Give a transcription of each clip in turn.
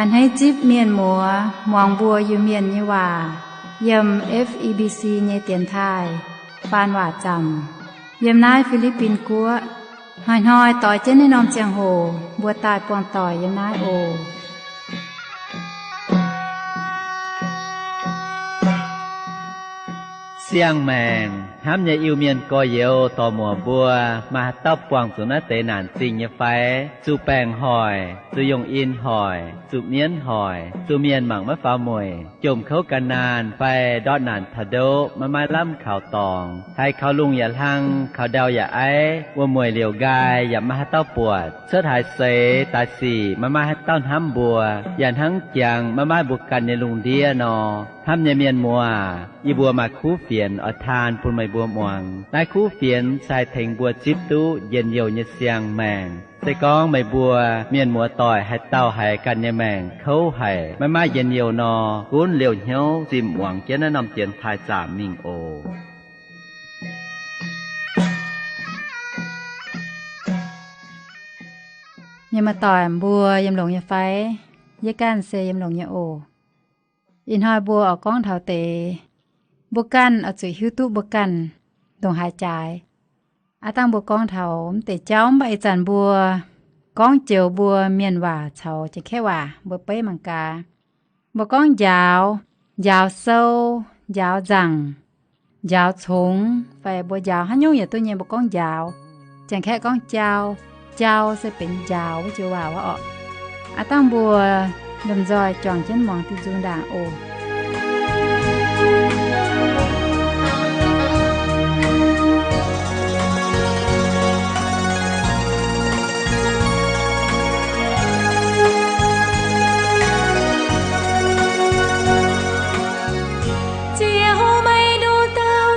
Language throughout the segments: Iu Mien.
A'hneiv zipv mienh muoz muangx mbuo Iu-Mienh nyei waac yiem F E B C nyei dienx taaih faan waac zaamc yiem naaiv Fi^li^bin Guoqv. Hnoi-hnoi doix jienv naaiv norm ziangh hoc mbuo daaih buangh doic yiem naaiv oc. Siang-maengc hnamv nyei Iu-Mienh gorx-youz dorc-muoc mbuo, maaih haaix dauh buangh zuqc naaiv deix naanc zingh nyei fai? Zuqc baengc hoic, zuqc yongh in hoic, zuqc mienv hoic, zuqc mienh mangc maiv faaux mueic, jomc kouv gan naanh fai ndortv naanc taux ndoqv maiv maaih lamh kaux dorngx, haiz kaux lungh yaac hlang, kaux ndau yaac aiv, wuom-mueic liouc nqaai yaac maiv maaih haaix dauh buatc, cuotv haaix seix daaih sic maiv maaih haaix dauh hnamv mbuo, yaac hnangv jangx maiv maaih mbuo ganh nyei lungh ndiev nor. Hnamv nyei mienh muoz, yie mbuo maaih kuv fienx oix taan bun meih mbuo muangx. Naaiv kuv fienx se haih tengx mbuo zipv duqv njien-youh nyei siang-maengc. Se gorngv meih mbuo mienh muoz-doic haaix dauh haiz ganh nyei maengc kouv haic, maiv maaih njien-youh nor, gunv liouh hnyouv zimh muangx jienv naaiv norm dienx taaih zaamc mingh oc. Mienh muoz-doic mbuo yiem longx nyei fai? Yie ganh se yiem longx nyei oc. Ih hnoi mbuo oix gorngv taux deix, mbuo ganh oix zuqc hiuv duqv mbuo ganh ndongc haaix jaaix. Aav dangh mbuo gorngv taux mv deix jauv, mv baac ih zanc mbuo gorngv joux mbuo mienh waac caux Janx-Kaeqv waac mbuo beiv mangc gaax. Mbuo gorngv njaaux, njaaux sou, njaaux nzaangc, njaaux congx, fai mbuo njaaux haaix nyungc yaac duqv nyei, mbuo gorngv njaaux. Janx-Kaeqv gorngv jao, jao se benx njaaux wuov joux waac wuov orqc. Aav dangh mbuo lomh nzoih juangc jienv muangx diuh nzung ndaangc oc. Ziouv, meih nduqc dauh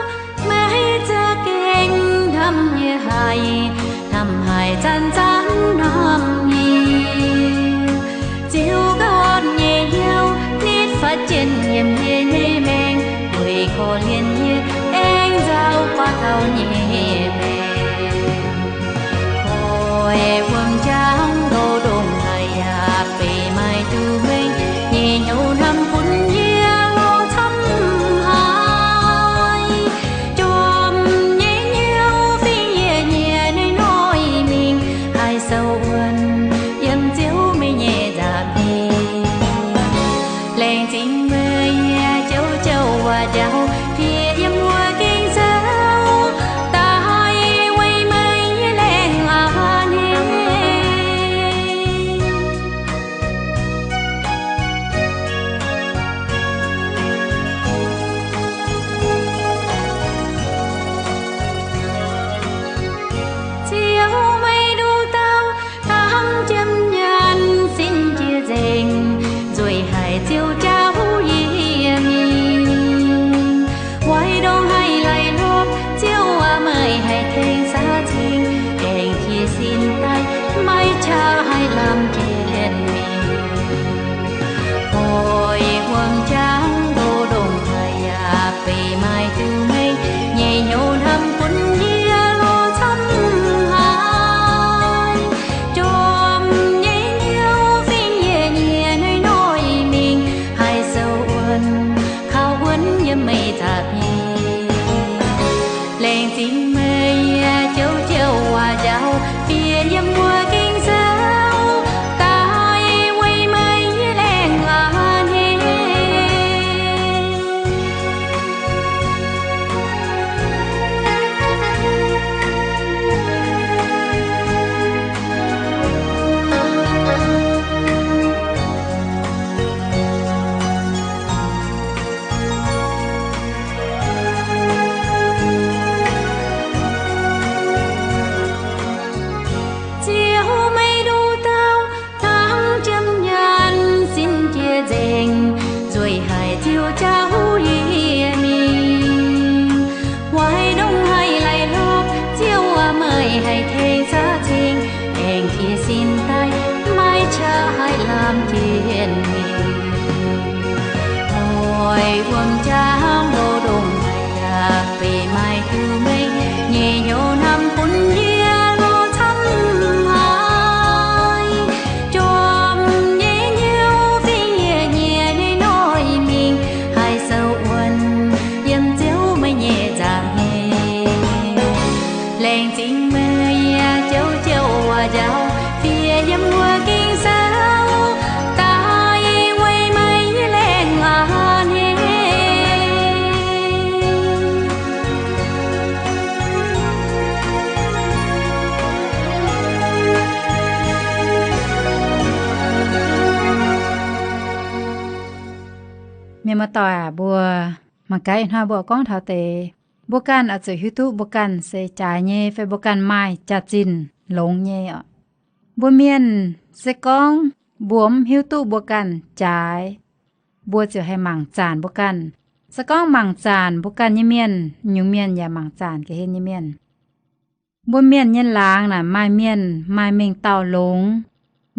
maiv za'gengh hnamv yie haic, hnamv haic zanc-zanc hnamv yie. Ziouv ganh nyei hnyouv nitv fatv jienv yiem yie nyei maengc, weic korv-lienh yie aengx nzauh buatc taux nyei maengc. Koi wuom-jangx nqox ndongc haaix yaac beiv maaih duqv meih nyei hnyouv hnamv bun yie lorz camv haic. Jomc nyei hnyouv fingx yie nyei noic-noic mingh, haih sou wuonv yiem Ziouv meih nyei nza'hmien. Laengz zingh meih nyei jauv-jauv waac njaaux, fiev yiem wuov gengh zaux, daaih weic meih nyei laengz a'hneiv. Ziouv, meih nduqc dauh hnamv jiem nyanc, sin jiex nzengc, nzueic haic Ziouv jauv yie mingh. Weic ndongc haaix laaix lorqc, Ziouv aac, meih haih tengx saax ceng, aengx jiex sin daaih, maiv qaqv haih lamh jienv mingh. Koi wuom-jangx nqox ndongc haaix yaac beiv maaih duqv meih nyei hnyouv hnamv bun yie lorz camv haic. Jomc nyei hnyouv fingx yie nyei noic-noic mingh, haih sou wuonv, kaux wuonv yiem meih nza'hmien. Laengz zingh meih nyei jauv-jauv waac njaaux, fiev yiem wuov gengh zaux, daaih weic meih nyei laengz a'hneiv. Doic aac, mbuo mangc gaax ih hnoi mbuo gorngv taux deix, mbuo ganh oix zuqc hiuv duqv mbuo ganh se jaaix nyei fai mbuo ganh maaih jaax-zinh longx nyei oc. Mbuo mienh se gorngv mbuo mv hiuv duqv mbuo ganh jaaix, mbuo ziouc haih mangc zaanc mbuo ganh. Se gorngv mangc zaanc mbuo ganh nyei mienh, nyungc mienh yaac mangc zaanc ga'hlen nyei mienh. Mbuo mienh nyei laangz naaic maaih mienh maaih mengh dauh longx,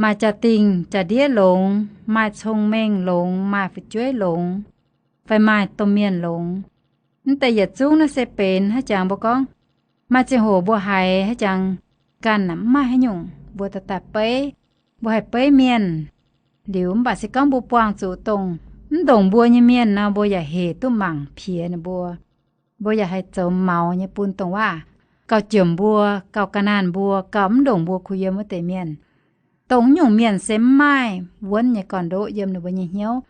maaih jaa-dingh jaa-ndiev longx, maaih cong-mengh longx, maaih fu'jueiv longx, fai maaih domh mienh longx. Mv deix yietc zungv naaiv se benx haaix jangx mbuo gorngv, maaih ziangh hoc mbuo haiz haaix jangx ganh mv maaih haaix nyungc, mbuo daaih daaih beiv, mbuo haih beiv mienh. Liuz mv baac se gorngv mbuo buangh zuqc dongh mv ndongc mbuo nyei mienh nor, mbuo yaac hec duqv mangc piex ninh mbuo. Mbuo yaac haih zoux maux nyei bun dongh waac gauh jomc mbuo, gauh ga'naanh mbuo, gauh mv ndongc mbuo kuh yiem wuov deix mienh. Dongh nyungc mienh se mv maaih wuonv nyei gorn-ndoqv yiem ninh mbuo nyei hnyouv,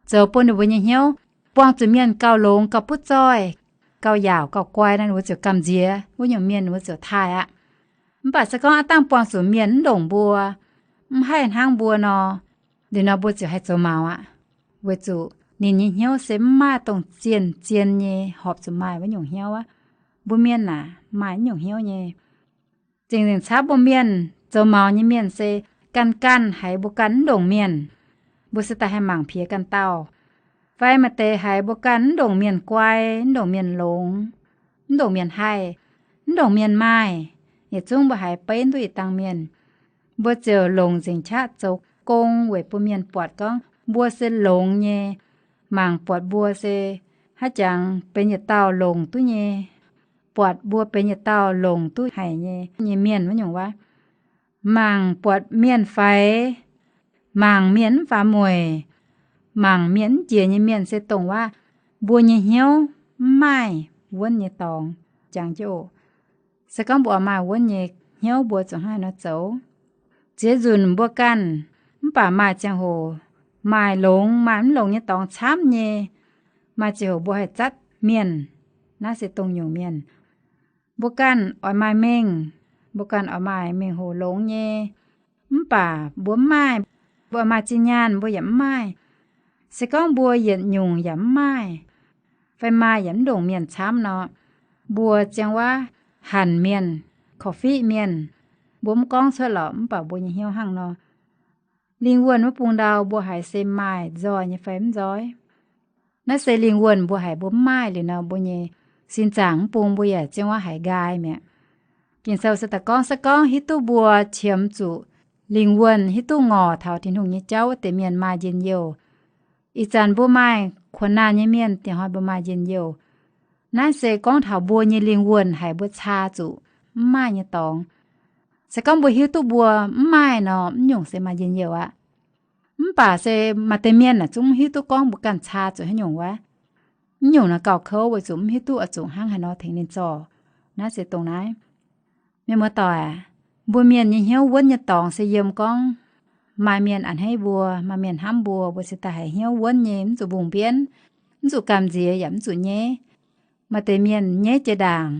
zoux bun ninh mbuo nyei hnyouv, buangh zuqc mienh gauh longx, gauh butv zoih, gauh yaauc, gauh guai nor, ninh mbuo ziouc gamh nziex wuov nyungc mienh, ninh mbuo ziouc taaih aqv. Mv baac se gorngv aav dangh buangh zuqc mienh mv ndongc mbuo, mv haih hnangv mbuo nor, liuz nor mbuo ziouc haih zoux maux aqv. Weic zuqc ninh nyei hnyouv se mv maaih dongh zien-zien nyei horpc zuqc maaih wuov nyungc hnyouv aqv. Mbuo mienh aah, maaih wuov nyungc hnyouv nyei. Zingh zingh camv mbuo mienh zoux maux nyei mienh se ganh ganh haiz mbuo ganh mv ndongc mienh, mbuo se daaih haih mangc piex ganh dauh. Fai maaih deix haiz mbuo ganh mv ndongc mienh guai, mv ndongc mienh longx, mv ndongc mienh haih, mv ndongc mienh maaih, yietc zungv mbuo haiz beiv duqv i dangh mienh. Mbuo ziouc longc nzengc qaqv zoux gong weic bun mienh buatc gorngv mbuo se longx nyei, mangc buatc mbuo se haaix jangx benx yietc dauh longc duqv nyei, buatc mbuo benx yietc dauh longc duqv haic nyei, nyei mienh wuov nyungc waac. Mangc buatc mienh faix, mangc mienh mv faaux mueic, mangc mienh mv jiex nyei mienh se dongh waac mbuo nyei hnyouv mv maaih wuonv nyei dorngx. Jangx jienv oc. Se gorngv mbuo oix maaih wuonv nyei hnyouv, mbuo zuqc hnangv haaix nor zoux? Ziex nzunc mbuo ganh, mv baac maaih ziangh hoc maaih longx maaih mv longx nyei dorngx camv nyei. Maaih ziangh hoc mbuo haih zatv mienh, naaiv se dongh nyungc mienh. Mbuo ganh oix maaih mengh, mbuo ganh oix maaih mengh hoc longx nyei, mv baac mbuo mv maaih. Mbuo maaih zinh nyaanh mbuo yaac mv maaih. Se gorngv mbuo yietc nyungc yaac mv maaih, fai maaih yaac mv ndongc mienh camv nor, mbuo ziang waac hanc mienh, korv-fiqv mienh, mbuo mv gorngv cuotv lorqc, mv baac mbuo nyei hnyouv hnangv nor. Lingh wuonh wuov bung ndau mbuo haiz se maaih nzoih nyei fai mv nzoih? Naaiv se lingh wuonh mbuo haiz mbuo mv maaih liuz nor, mbuo nyei sin zaangc mv bung mbuo yaac ziang waac haiz nqaai mi'aqv. Ging-Sou se daaih gorngv, se gorngv hiuv duqv mbuo qiemx zuqc lingh wuonh, hiuv duqv ngorc taux Tin-Hungh nyei jauv wuov deix mienh maaih njien-youh. Ih zanc mbuo maaih kuonx naanh nyei mienh, dingc hnoi mbuo maaih njien-youh. Naaiv se gorngv taux mbuo nyei lingh wuonh haiz mbuo caa zuqc mv maaih nyei dorngx. Se gorngv mbuo hiuv duqv mbuo mv maaih nor, mv nyungc se maaih njien-youh aqv. Mv baac se maaih deix mienh aah, zungv mv hiuv duqv gorngv mbuo ganh caa zuqc haaix nyungc wuov. Mv nyungc nor gauh kouv weic zuqc mv hiuv duqv oix zuqc hnangv haaix nor tengx ninh zorc. Naaiv se dongh naaiv. Mienh muoz-doic aac, mbuo mienh nyei hnyouv wuonv nyei dorngx se yiem gorngv maaih mienh a'hneiv mbuo, maaih mienh hnamv mbuo, mbuo se daaih haiz hnyouv wuonv nyei, mv zuqc mbungh mbienv, mv zuqc gamh nziex yaac mv zuqc nyeiv. Maaih deix mienh nyeiv jiex ndaangc,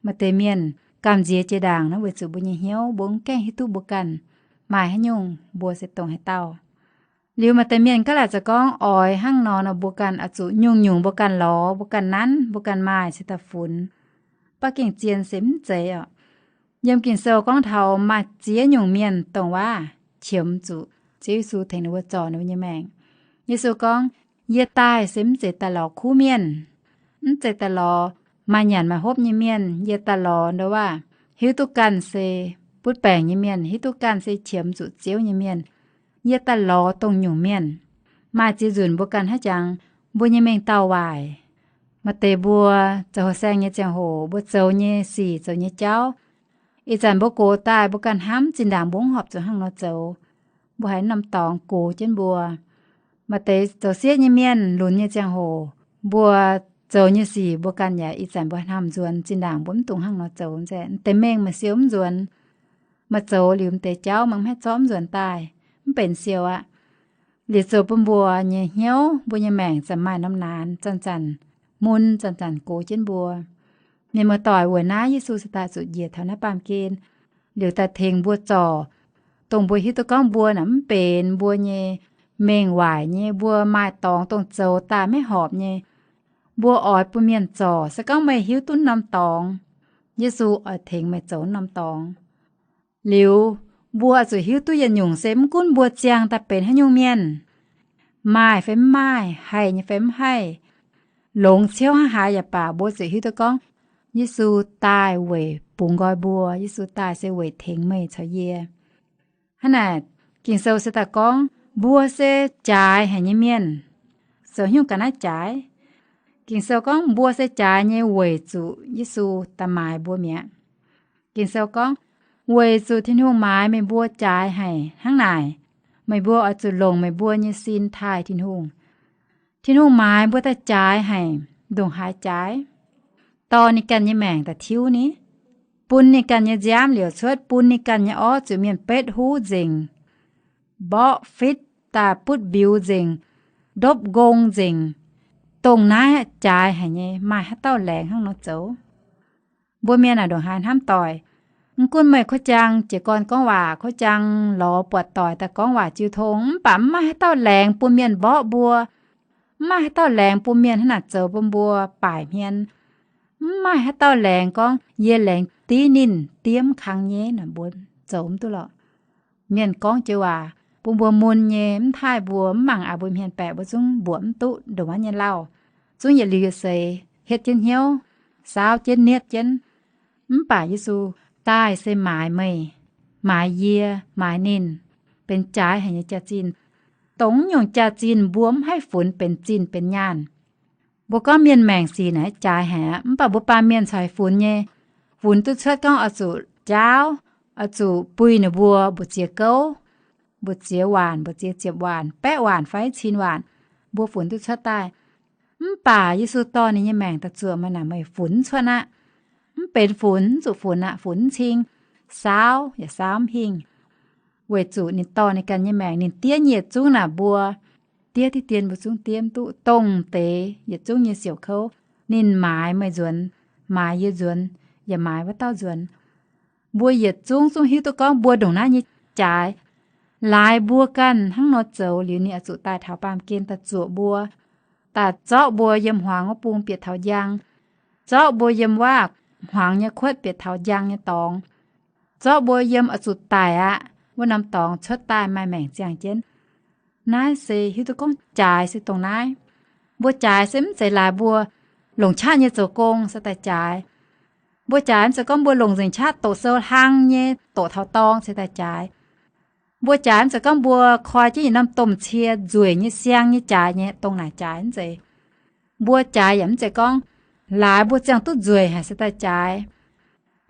maaih deix mienh gamh nziex jiex ndaangc. Naaiv weic zuqc mbuo nyei hnyouv, mbuo mv gaengh hiuv duqv mbuo ganh maaih haaix nyungc, mbuo se dongh haaix dauh. Liuz maaih deix mienh gaav laaic za'gengh gorngv oix hnangv nor nor, mbuo ganh oix zuqc nyungc-nyungc mbuo ganh lorz, mbuo ganh nanv, mbuo ganh maaih se daaih funx. Mv baac gengh zien se mv zeiz oc. Yiem Ging-Sou gorngv taux maaih ziex nyungc mienh dongh waac qiemx zuqc Ziouv Yesu tengx ninh mbuo zorc ninh mbuo nyei maengc. Yesu gorngv, yie daaih se mv zeiz daaih lorz kuv mienh, mv zeiz daaih lorz maaih nyanc maaih hopv nyei mienh. Yie daaih lorz nduov waac hiuv duqv ganh se butv baengc nyei mienh, hiuv duqv ganh se qiemx zuqc Ziouv nyei mienh. Yie daaih lorz dongh nyungc mienh. Maaih ziex nzunc mbuo ganh haiz jangx mbuo nyei mengh dauh waaic. Maaih deix mbuo zoux houh saeng nyei ziangh hoc, mbuo zoux nyei sic, zoux nyei jauv, ih zanc mbuo gox daaih mbuo ganh hnamv zinh ndaangc mbuo mv horpc zuqc hnangv nor zoux. Mbuo haiz norm dorngx gox jienv mbuo. Maaih deix zoux sieqv nyei mienh lunx nyei ziangh hoc, mbuo zoux nyei sic mbuo ganh yaac ih zanc mbuo hnamv nzuonx zinh ndaangc mbuo mv dungx hnangv nor zoux. M'deix mengh meih siou mv nzuonx. Meih zoux liuz m'deix jauv meih mv haih zorqv mv nzuonx daaih, mv benx siou aqv. Liuz zoux bun mbuo nyei hnyouv, mbuo nyei maengc zanc maaih norm naanx, zanc-zanc mun, zanc-zanc gox jienv mbuo. Mienh muoz-doic, weic naaiv Yesu se daaih zuqc njiec taux naaiv baamh gen, liuz daaih tengx mbuo zorc, dongh mbuo hiuv duqv gorngv mbuo naaic mv benx mbuo nyei mengh waaic nyei, mbuo maaih dorngx dongh zoux daaih maiv horpc nyei. Mbuo oix bun mienh zorc, se gorngv meih hiuv duqv norm dorngx, Yesu oix tengx meih zoux norm dorngx. Liuz, mbuo oix zuqc hiuv duqv yietc nyungc se mv gunv mbuo ziangh daaih benx haaix nyungc mienh, maaih fai mv maaih, haih nyei fai mv haih, longx ciouv hnangv haaix yaac baac, mbuo zuqc hiuv duqv gorngv Yesu daaih weic bungx nqoi mbuo. Yesu daaih se weic tengx meih caux yie. Hnangv naaic, Ging-Sou se daaih gorngv mbuo se jaaix haic nyei mienh. Zoux haaix nyungc ga'naaiv jaaix? Ging-Sou gorngv mbuo se jaaix nyei weic zuqc Yesu daaih maaiz mbuo mi'aqv. Ging-Sou gorngv, weic zuqc Tin-Hungh maaiz meih mbuo jaaix haic hnangv naaic, meih mbuo oix zuqc longc meih mbuo nyei sin taaih Tin-Hungh. Tin-Hungh maaiz mbuo daaih jaaix haic, ndongc haaix jaaix? Dorh ninh ganh nyei maengc daaih tiuv ni, bun ninh ganh nyei nziaamv liouc cuotv, bun ninh ganh nyei orv zuqc mienh betv huv nzengc, mborqv fitv daaih butv mbiuz nzengc, ndopv nqong nzengc. Dongh naaiv jaaix haic nyei, maaih haaix dauh laengz hnangv nor zoux? Mbuo mienh aah, ndongc haaix hnamv doic? Mv gunv meih kuv jaang jiez gorn gorngv waac, kuv jaang lorz buatc doic daaih gorngv waac jiu tong, mv baac mv maaih haaix dauh laengz bun mienh mborqv mbuo. Mv maaih haaix dauh laengz bun mienh hnangv naaic zoux bun mbuo baaic hmien. Mv maaih haaix dauh laengz gorngv yie laengz div ninh, diemv kang nyei, mbuo zoux mv duqv lorqc. Mienh gorngv joux waac bun mbuo mun nyei, mv taaih mbuo, mv mangc aac mbuo hmien baeqc, mbuo zungv mbuoqc mv duqv ndongc wuov nyei lauh. Zungv yietc liuz yietc seix hietv jienv hnyouv, saauv jienv nietv jienv. Mv baac Yesu daaih se maaiz meih, maaiz yie, maaiz ninh, benx jaaix haic nyei jaax-zinh. Dongh nyungc jaax-zinh mbuo mv haih funx benx zinh benx nyaanh. Mbuo gorngv mienh maengc sic naaic jaaix haic aqv, mv baac mbuo baamh mienh caux funx nyei, funx duqv cuotv gorngv oix zuqc jaauv, oix zuqc buih ninh mbuo mbu'ziex gouv, mbu'ziex waanc, mbu'ziex ziepc waanc, baeqv waanc fai cin waanc, mbuo funx duqv cuotv daaih. Mv baac Yesu dorh ninh nyei maengc daaih zuoqc meih naaic, meih funx mv cuotv aqv. Mv benx funx, mv zuqc funx aqv, funx mv cing, saauv yaac saauv mv hingh. Weic zuqc ninh dorh ninh ganh nyei maengc, ninh diev nyei yietc zungv naaic mbuo, diev diqv dien mbuo zungv diev mv duqv. Dongh deix yietc zungv nyei siouc kouv, ninh maaiz meih nzuonx, maaiz yie nzuonx, yaac maaiz wuov dauh nzuonx. Mbuo yietc zungv zungv hiuv duqv gorngv mbuo ndongc naaiv nyei jaaix. Laaix mbuo ganh hnangv nor zoux liuz, ninh oix zuqc daaih taux baamh gen daaih zuoqc mbuo, daaih zorqv mbuo yiem hmuangx wuov bung bieqc taux njang, zorqv mbuo yiem wuov hmuangx nyei kuotv bieqc taux njang nyei dorngx, zorqv mbuo yiem oix zuqc daic aqv wuov norm dorngx cuotv daaih maaih maengc ziangh jienv. Naaiv se hiuv duqv gorngv jaaix se dongh naaiv. Mbuo jaaix se mv zeiz laaix mbuo longc qaqv nyei zoux gong se daaih jaaix. Mbuo jaaix mv zeiz gorngv mbuo longc nzengc qaqv doqc sou hlang nyei doqc taux dorng se daaih jaaix. Mbuo jaaix mv zeiz gorngv mbuo koi jienv yietc norm domh cie nzueic nyei siang nyei jaaix nyei, dongh naaic jaaix mv zeiz. Mbuo jaaix yaac mv zeiz gorngv laaix mbuo ziangh duqv nzueic haic se daaih jaaix.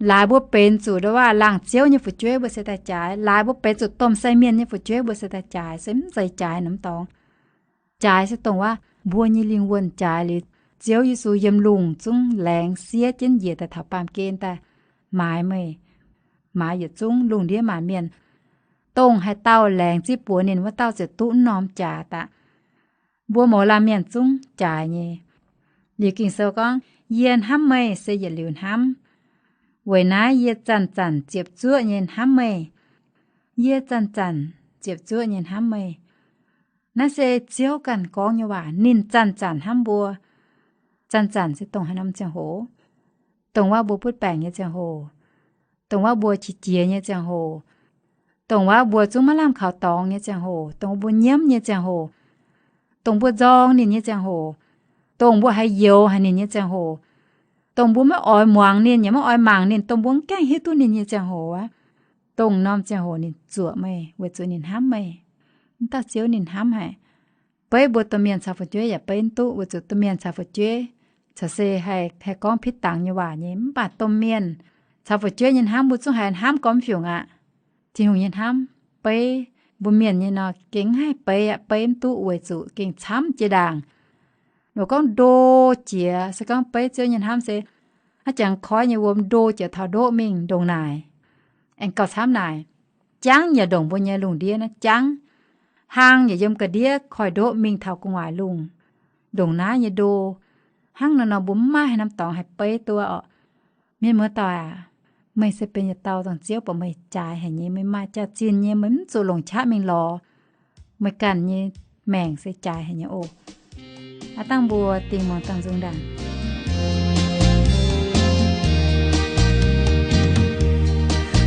Laaix mbuo benx zuqc ndongc waac laangh ziouv nyei fu'jueiv mbuo se daaih jaaix. Laaix mbuo benx zuqc domh sai mienh nyei fu'jueiv mbuo se daaih jaaix, se mv zeiz jaaix norm dorngx. Jaaix se dongh waac mbuo nyei lingh wuonh jaaix liuz, Ziouv Yesu yiem lungh zungv laengz siev jienv njiec daaih taux baamh gen daaih maaiz meih, maaiz yietc zungv lungh ndiev maanc mienh. Dongh haaix dauh laengz zipv buoz ninh, wuov dauh ziouc duqv wuov norm jaax daaih. Mbuo mouz laanh mienh zungv jaaix nyei. Liuz Ging-Sou gorngv, yie hnamv meih se yietc liuz hnamv. Weic naaiv yie zanc-zanc ziepc zuoqv nyei hnamv meih. Yie zanc-zanc ziepc zuoqv nyei hnamv meih. Naaiv se Ziouv ganh gorngv nyei waac, ninh zanc-zanc hnamv mbuo. Zanc-zanc se dongh haaix norm ziangh hoc? Dongh wuov mbuo butv baengc nyei ziangh hoc, dongh wuov mbuo qiex jiez nyei ziangh hoc, dongh wuov mbuo zungv maiv lamh kaux dorngx nyei ziangh hoc, dongh mbuo nyiemv nyei ziangh hoc, dongh mbuo nzorng ninh nyei ziangh hoc, dongh mbuo haiz youx haic ninh nyei ziangh hoc, dongh mbuo maiv oix muangx ninh yaac maiv oix mangc ninh, dongh mbuo mv gaengh hiuv duqv ninh nyei ziangh hoc aqv. Dongh norm ziangh hoc ninh zuoqc meih weic zuqc ninh hnamv meih. Mv dauh Ziouv ninh hnamv haic. Beiv mbuo domh mienh caux fu'jueiv yaac beiv mv duqv weic zuqc domh mienh caux fu'jueiv caux se haih, haih gorngv pitv dangx nyei waac nyei. Mv baac domh mienh caux fu'jueiv nyei hnamv mbuo zungv haiz hnamv gormx fiungc aqv. Tin-Hungh nyei hnamv beiv mbuo mienh nyei nor gengh mv haih beiv aqv, beiv mv duqv weic zuqc gengh camv jiex ndaangc. Nor gorngv ndo jiex se gorngv beiv Ziouv nyei hnamv se hnangv jangx koiv nyei wuom ndo jiex taux ndoqv mingh ndongc naaic, aengx gauh camv naaic, jangv yaac ndongc mbuo nyei lungh ndiev naaiv jangv, hlang yaac yiem ga'ndiev koiv-ndoqv mingh taux gu'nguaaic lungh, ndongc naaiv nyei ndo. Hnangv nor nor mbuo mv maaih haaix norm dorngx haih beiv duqv orqc. Mienh muoz-doic aac, meih se benx yietc dauh dongh Ziouv buatc meih jaaix haic nyei, meih maaih jaax-zinh nyei, meih mv zuqc longc qaqv mingh lorz. meih ganh nyei maengc se jaaix haic nyei oc. Aav dangh mbuo dingh muangx dangh nzung ndaangc.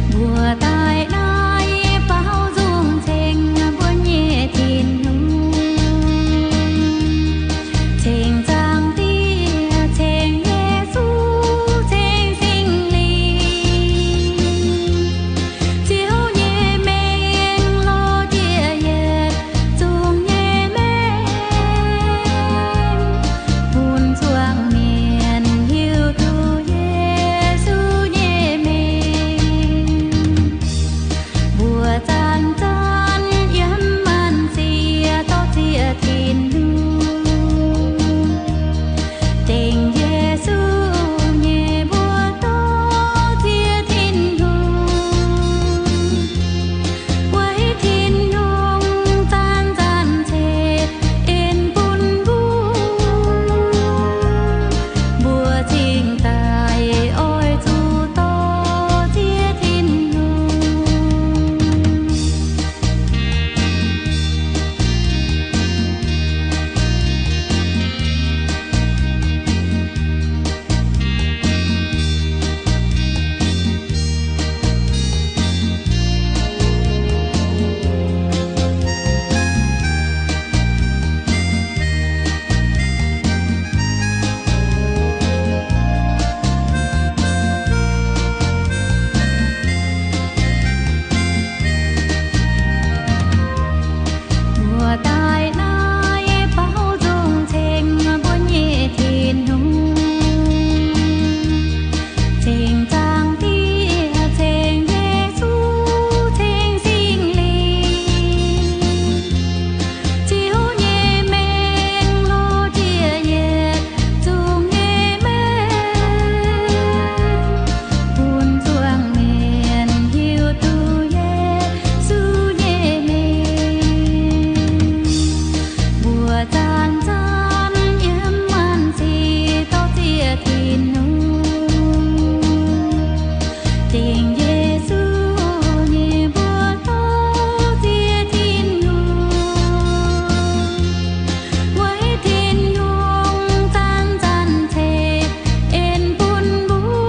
Mbuo daaih naaiv baaux nzung ceng mbuo nyei Tin-Hungh, ceng Zaangc Diex, ceng Yesu, ceng Singx Lingh. Ziouv nyei mengh lorz jiex yietc zungv nyei mengh, bun zuangx mienh hiuv duqv Yesu nyei mengh. Mbuo zanc-zanc yiem maanc siec dorh ziex Tin-Hungh, dengv Yesu nyei mbuox dorh ziex Tin-Hungh. Weic Tin-Hungh zanc-zanc ceix en bun mbuo, mbuo cingx daaih oix zuqc dorh ziex Tin-Hungh. Mbuo daaih naaiv baaux nzung ceng mbuo nyei Tin-Hungh, ceng Zaangc Diex, ceng Yesu, ceng Singx Lingh. Ziouv nyei mengh lorz jiex yietc zungv nyei mengh, bun zuangx mienh hiuv duqv Yesu nyei mengh. Mbuo zanc-zanc yiem maanc siec dorh ziex Tin-Hungh, dingc Yesu nyei mbuox dorh ziex Tin-Hungh. Weic Tin-Hungh zanc-zanc ceix en bun mbuo,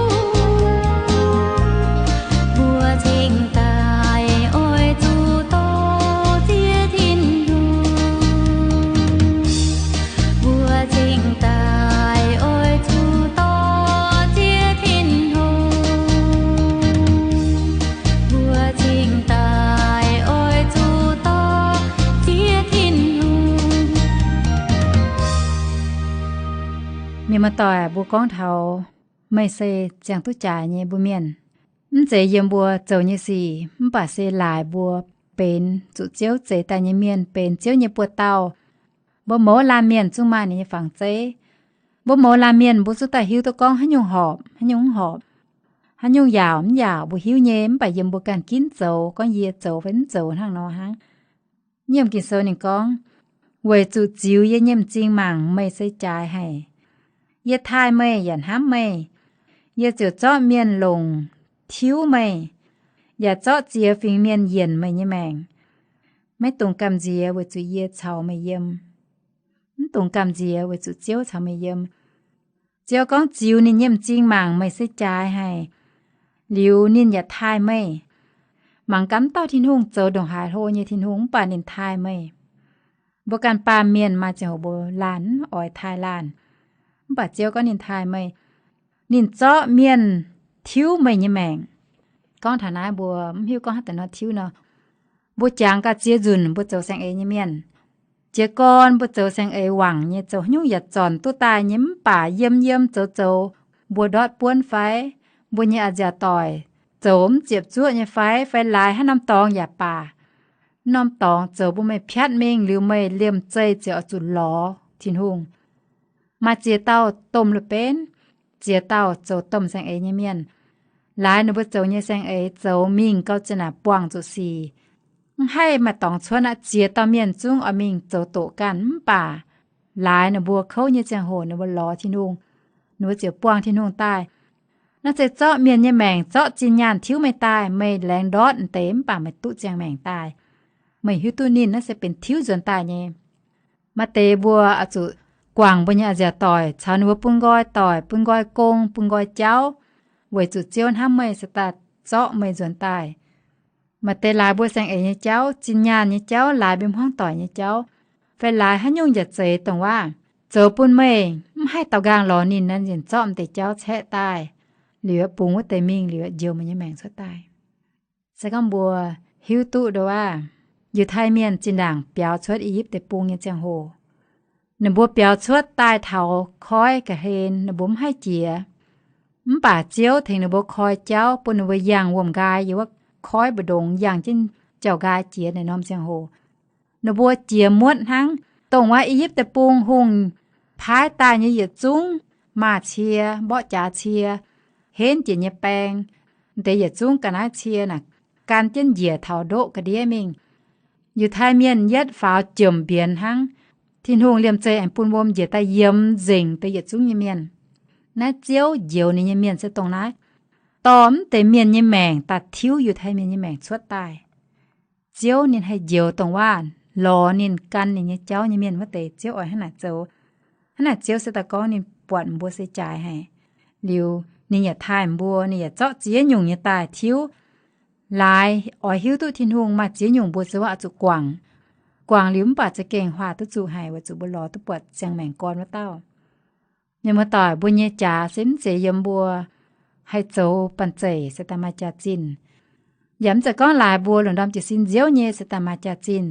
mbuo cingx daaih oix zuqc dorh ziex Tin-Hungh. Mbuo cingx daaih oix zuqc dorh ziex Tin-Hungh. Mbuo cingx daaih oix zuqc dorh ziex Tin-Hungh. Mienh muoz-doic, mbuo gorngv taux meih se ziangh duqv jaaix nyei mbuo mienh. Mv zeiz yiem mbuo zoux nyei sic, mv baac se laaix mbuo benx zuqc Ziouv zeix daaih nyei mienh, benx Ziouv nyei buoz-dauh. Mbuo mouz laanh mienh zungv maaih ninh nyei fangx zeiv. Mbuo mouz laanh mienh mbuo zungv daaih hiuv duqv gorngv haaix nyungc horpc, haaix nyungc mv horpc, haaix nyungc yaauc mv yaauc, mbuo hiuv nyei, mv baac yiem mbuo ganh ginv zoux, gorngv yie zoux fai mv zoux hnangv nor hnangv. Nyiemc Ging-Sou ninh gorngv, weic zuqc ziux yie nyei m'zing mangc meih se jaaix haic. Yie taaih meih yaac hnamv meih. Yie ziouc zorqv mienh longc tiuv meih, yaac zorqv ziex fingx mienh yienc meih nyei maengc. Maiv dungx gamh nziex weic zuqc yie caux meih yiem. Mv dungx gamh nziex weic zuqc Ziouv caux meih yiem. Ziouv gorngv ziux ninh nyei m'zing mangc meih se jaaix haic, liuz ninh yaac taaih meih. Mangc gaax, mv dauh Tin-Hungh zoux ndongc haaix hlo nyei Tin-Hungh, mv baac ninh taaih meih. Mbuo ganh baamh mienh maaih ziangh hoc mbuo laanh mv oix taaih laanh, mv baac Ziouv gorngv ninh taaih meih. Ninh zorqv mienh tiuv meih nyei maengc. Gorngv taux naaiv mbuo mv hiuv gorngv haaix deix nor tiuv nor. Mbuo jangx gaax ziex nzunc mbuo zoux saeng-eix nyei mienh. Jiez gorn mbuo zoux saeng-eix wangc nyei, zoux haaix nyungc yaac zornc duqv daaih nyei, mv baac yiem yiem zoux zoux, mbuo ndortv buonv fai, mbuo nyei a'nziaauc doic zoux mv ziepc zuoqv nyei fai, fai laaix haaix norm dorngx yaac baac, norm dorngx zoux mbuo meih piatv mingh liuz, meih liemh zeih ziouc oix zuqc lorz Tin-Hungh. Maaih ziex dauh domh lui-benv, ziex dauh zoux domh saeng-eix nyei mienh. Laaix ninh mbuo zoux nyei saeng-eix zoux mingh gau zinh naaic buangh zuqc sic, mv haih maaih dorngx cuotv aqv. Ziex dauh mienh zungv oix mingh zoux doqc ganh, mv baac laaix ninh mbuo kouv nyei ziangh hoc ninh mbuo lorz Tin-Hungh, ninh mbuo ziouc buangh Tin-Hungh daaih. Naaiv se zorqv mienh nyei maengc, zorqv zinh nyaanh tiuv meih daaih. Meih laengz ndortv m'deix mv baac meih duqv ziangh maengc daaih. Meih hiuv duqv ninh naaiv se benx tiuv nzuonx daaih nyei. Maaih deix mbuo oix zuqc guangc mbuo nyei a'nziaauc doic caux ninh mbuo bun nqoi doic, bun nqoi gong, bun nqoi jauv, weic zuqc Ziouv hnamv meih se daaih zorqv meih nzuonx daaih. Maaih deix laaix mbuo saeng-eix nyei jauv, zinh nyaanh nyei jauv, laaix mbuo hmuangv doic nyei jauv, fai laaix haaix nyungc njiec zeix dongh waac zoux bun meih mv haih daaux nqaang lorz ninh, ninh zorqv m'deix jauv caeqv daaih, liuz bungx wuov deix mingh liuz njoux meih nyei maengc cuotv daaih. Se gorngv mbuo hiuv duqv ndo waac, Yiutai Mienh zinh ndaangc biaux cuotv I^yipv Deic-Bung nyei ziangh hoc, ninh mbuo biaux cuotv daaih taux koiv ga'hlen, ninh mbuo mv haih jiex. Mv baac Ziouv tengx ninh mbuo koi jauv bun ninh mbuo yangh wuom-nqaai yiem wuov koiv mbu'ndongx, yangh jienv jauv-nqaai jiex naaic norm ziangh hoc. Ninh mbuo jiex muotv hnangv. Dongh wuov I^yipv Deic-Bung hungh paaiv daaih nyei yietc zungv maaz-cie, mborqv jaax cie, henv jiex nyei baeng, deix yietc zungv ga'naaiv cie naaic gan jienv njiec taux ndoqv ga'ndiev mingh. Yiutai Mienh yietv faaux jomc mbienx hnangv. Tin-Hungh liemh zeih aengx bun wuom njiec daaih yiemx nzengc deix yietc zungv nyei mienh. Naaiv Ziouv njoux ninh nyei mienh se dongh naaiv, dorh mv deix mienh nyei maengc daaih tiuv Yiutai Mienh nyei maengc cuotv daaih. Ziouv ninh haih njoux dongh waac lorz ninh, gan ninh nyei jauv nyei mienh wuov deix, Ziouv oix hnangv naaic zoux. Hnangv naaic Ziouv se daaih gorngv ninh buatc mbuo se jaaix haic. Liuz ninh yaac taaih mbuo, ninh yaac zorqv ziex nyungc nyei daaih tiuv. Laaix oix hiuv duqv Tin-Hungh maaih ziex nyungc mbuo zoux oix zuqc guangc. Guangc liuz mv baac za'gengh huaax duqv zuqc haic weic zuqc mbuo lorz duqv buatc ziangh maengc gorn wuov dauh. Mienh muoz-doic, mbuo nyei jaax se mv zeiz yiem mbuo haih zoux banh zeic se daaih maaih jaax-zinh. Yaac mv zeiz gorngv laaix mbuo lungh ndorm jiez sin nziouv nyei se daaih maaih jaax-zinh.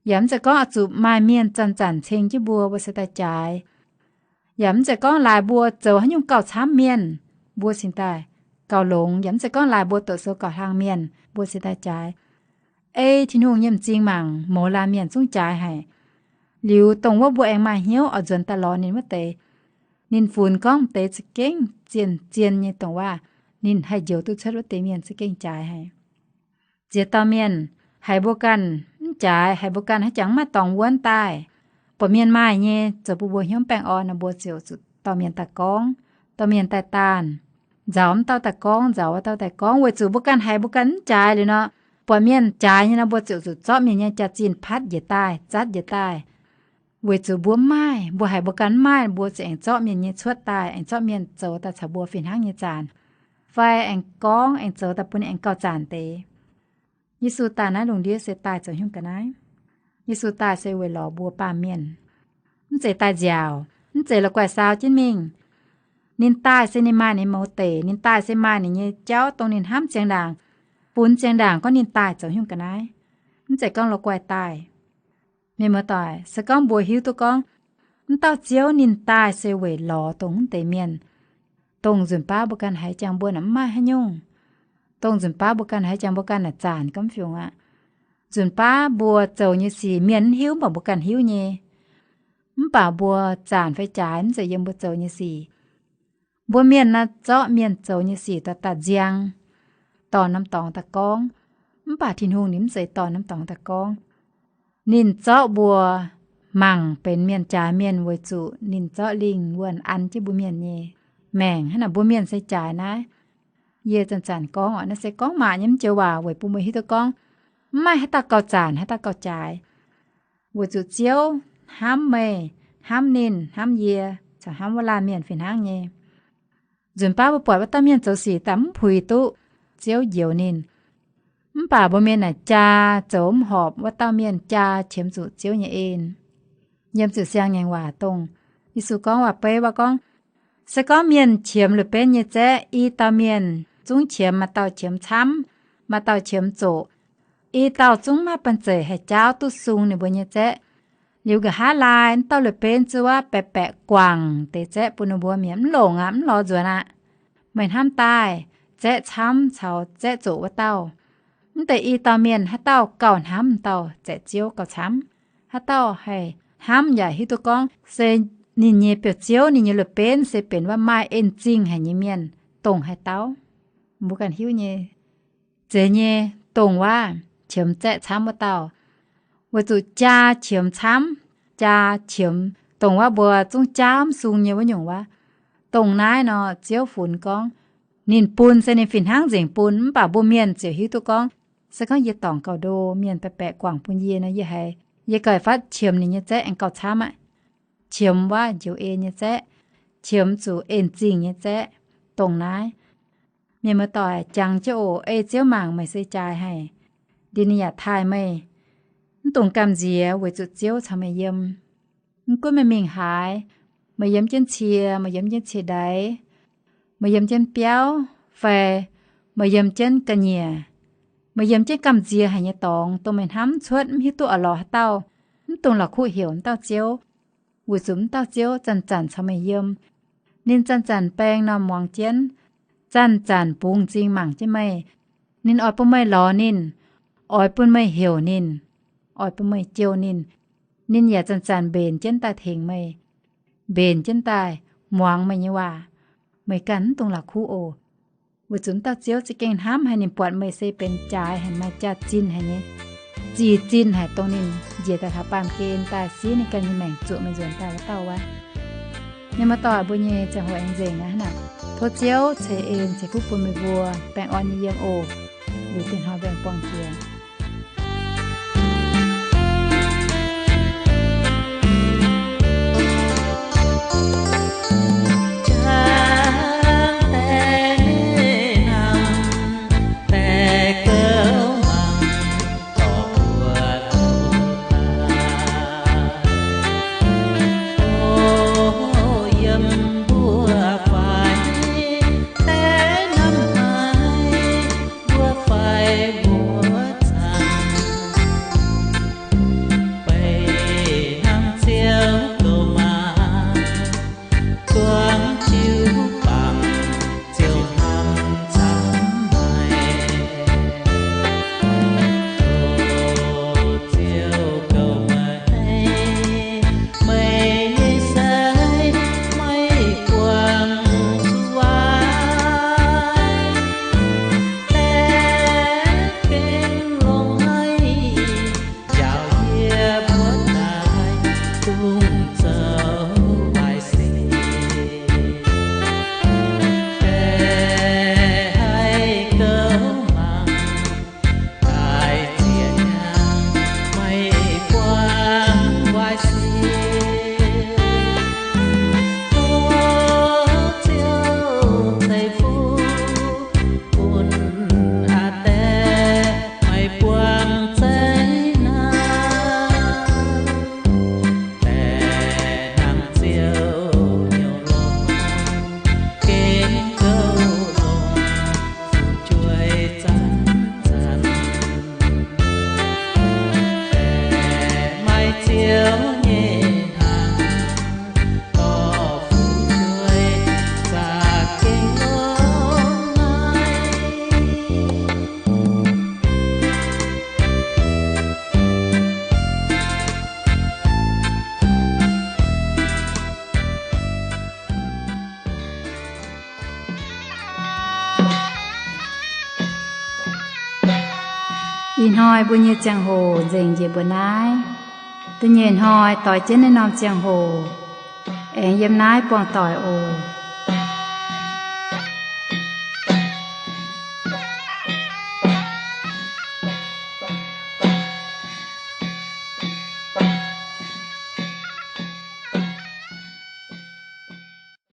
Yaac mv zeiz gorngv oix zuqc maaih mienh zanc-zanc ceng jienv mbuo, mbuo se daaih jaaix. Yaac mv zeiz gorngv laaix mbuo zoux haaix nyungc gauh camv mienh, mbuo cingx daaih gauh longx. Yaac mv zeiz gorngv laaix mbuo doqc sou gauh hlang mienh, mbuo cingx daaih jaaix. Ei Tin-Hungh nyei m'zing mangc, mouz laanh mienh zungv jaaix haic. Liuz dongh wuov mbuo aengx maaih hnyouv oix nzuonx daaih lorz ninh wuov deix, ninh funx gorngv deix za'gengh zien-zien nyei dongh waac ninh haih njoux duqv cuotv wuov deix mienh za'gengh jaaix haic. Ziex dauh mienh, haiz mbuo ganh mv jaaix, haiz mbuo ganh haaix jangx maiv dorngx wuonv daaih, buatc mienh maaih nyei zoux bun mbuo hnyouv baengh orn nor, mbuo ziouc zuqc dorh mienh daaih gorngv, dorh mienh daaih daanh, nzaaux wuov dauh daaih gorngv, nzaaux wuov dauh daaih gorngv, weic zuqc mbuo ganh haiz mbuo ganh mv jaaix liuz nor, buatc mienh jaaix nyei nor, mbuo ziouc zuqc zorqv mienh nyei jaax-zinh patv njiec daaih, zatv njiec daaih. Weic zuqc mbuo mv maaih, mbuo haiz mbuo ganh mv maaih, mbuo ziouc aengx zorqv mienh nyei cuotv daaih, aengx zorqv mienh zoux daaih caux mbuo fih hnangv nyei zanc, fai aengx gorngv aengx zoux daaih bun ninh aengx gauh zanc deix. Yesu daaih naaiv lungh ndiev se daaih zoux haaix nyungc ga'naaiv? Yesu daaih se weic lorz mbuo baamh mienh. Mv zeiz daaih nziaauc, mv zeiz la'guaih saau jienv mingh. Ninh daaih se ninh maaih ninh mouz deic, ninh daaih se maaih ninh nyei jauv dongh ninh hnamv ziang ndaangc, funx ziang ndaangc gorngv ninh daaih zoux haaix nyungc ga'naaiv. Mv zeiz gorngv la'guaih daaih. Mienh muoz-doic, se gorngv mbuo hiuv duqv gorngv, mv dauh Ziouv ninh daaih se weic lorz dongh mv deix mienh, dongh nzunc baav mbuo ganh haiz jangx mbuo naaic mv maaih haaix nyungc, dongh nzunc baav mbuo ganh haiz jangx mbuo ganh naaic zanc gormx fiungc aqv. Nzunc baav mbuo zoux nyei sic mienh mv hiuv mv baac mbuo ganh hiuv nyei. Mv baac mbuo zanc fai jaaix mv zeiz yiem mbuo zoux nyei sic. Mbuo mienh naaiv zorqv mienh zoux nyei sic daaih daaih nziang, dorh norm dorngx daaih gorngv. Mv baac Tin-Hungh ninh mv zeiz dorh norm dorngx daaih gorngv. Ninh zorqv mbuo mangc benx mienh jaaix mienh weic zuqc ninh zorqv lingh wuonh an jienv mbuo mienh nyei maengc. Hnangv naaic mbuo mienh se jaaix naaiv. Yie zanc-zanc gorngv oc, naaiv se gorngv maac nyei mv joux waac weic bun mbuo hiuv duqv gorngv, mv maaih haaix dauh gauh zanc haaix dauh gauh jaaix. Weic zuqc Ziouv hnamv meih, hnamv ninh, hnamv yie, caux hnamv wuov laanh mienh fih hnangv nyei. Nzunc baav mbuo buatc wuov dauh mienh zoux sic daaih mv puix duqv, Ziouv njoux ninh. Mv baac mbuo mienh naaic jaa zoux mv horpc, wuov dauh mienh jaa qiemx zuqc Ziouv nyei en. Yiem Ziouv Siang-Ngaengc Waac dongh Yesu gorngv waac-beiv waac gorngv, se gorngv mienh qiemx la'benv nyei zaeqv, i dauh mienh zungv qiemx, maaih dauh qiemx camv, maaih dauh qiemx zoqc. I dauh zungv maiv banh zeic haih jaauv duqv sung ninh mbuo nyei zaeqv. Liuz nqa'haav laai wuov dauh la'benv zuov baeqc baeqc guangc deix zaeqv bun ninh mbuo mi'aqv. Mv longc aqv, mv lorz nzuonx aqv. Meih hnamv daaih zaeqv camv caux zaeqv zoqc wuov dauh. Mv deix i dauh mienh haaix dauh gauh hnamv dauh zaeqv Ziouv gauh camv. Haaix dauh haih hnamv yaac hiuv duqv gorngv se ninh nyei biauv-ziouv, ninh nyei la'benv se benx wuov maaih en zingh haic nyei mienh, dongh haaix dauh? Mbuo ganh hiuv nyei. Zeiz nyei, dongh wuov qiemx zaeqv camv wuov dauh. Weic zuqc jaa qiemx camv, jaa qiemx dongh wuov mbuo zungv jaauv mv sung nyei wuov nyungc wuov. Dongh naaiv nor Ziouv funx gorngv, ninh bun se ninh fih hnangv nzengc bun, mv baac mbuo mienh ziouc hiuv duqv gorngv, Se gorngv yie dorngc gauh ndo, mienh baeqc baeqc guangc bun yie nor, yie haiz yie gauh fatv qiemx ninh nyei zaeqv aengx gauh camv aqv. Qiemx waac njoux en nyei zaeqv, qiemx zuqc en zingh nyei zaeqv. Dongh naaiv, mienh muoz-doic, jangx jienv oc. Ei Ziouv mangc meih se jaaix haic, ndin ninh yaac taaih meih. Mv dungx gamh nziex weic zuqc Ziouv caux meih yiem. Mv gunv meih mingh haaix, meih yiem jienv cie, meih yiem jienv cie-ndaix, meih yiem jienv biauv, fai meih yiem jienv ga'nyiec, meih yiem jienv gamh nziex haic nyei dorngx, dongh meih hnamv cuotv mv hiuv duqv oix lorz haaix dauh, mv dungx la'kuqv heuc wuov dauh Ziouv, weic zuqc wuov dauh Ziouv zanc-zanc caux meih yiem. Ninh zanc-zanc baeng norm muangx jienv, zanc-zanc bungx m'zing mangc jienv meih. Ninh oix bun meih lorz ninh, oix bun meih heuc ninh, oix bun meih jouh ninh. Ninh yaac zanc-zanc mbenc jienv daaih tengx meih, mbenc jienv daaih muangx meih nyei waac. Meih ganh mv dungx la'kuqv oc. Weic zuqc wuov dauh Ziouv za'gengh hnamv haic, ninh buatc meih se benx jaaix haic, maaih jaax-zinh haic nyei, zih zinh haic, dongh ninh njiec daaih taux baamh gen daaih siev ninh ganh nyei maengc zuoqc meih nzuonx daaih wuov dauh wuov. Mienh muoz-doic, mbuo nyei ziangh hoc aengx nzengc aqv hnangv. Tov Ziouv ceix en ceix fuqv bun meih mbuo baengh orn nyei yiem oc. Liuz diex hnoi mbuo aengx buangh jiex. Ih hnoi mbuo nyei ziangh hoc nzengc njiec mbuo naaiv. Da'nyeic hnoi doix jienv naaiv norm ziangh hoc, aengx yiem naaiv buangh doic oc.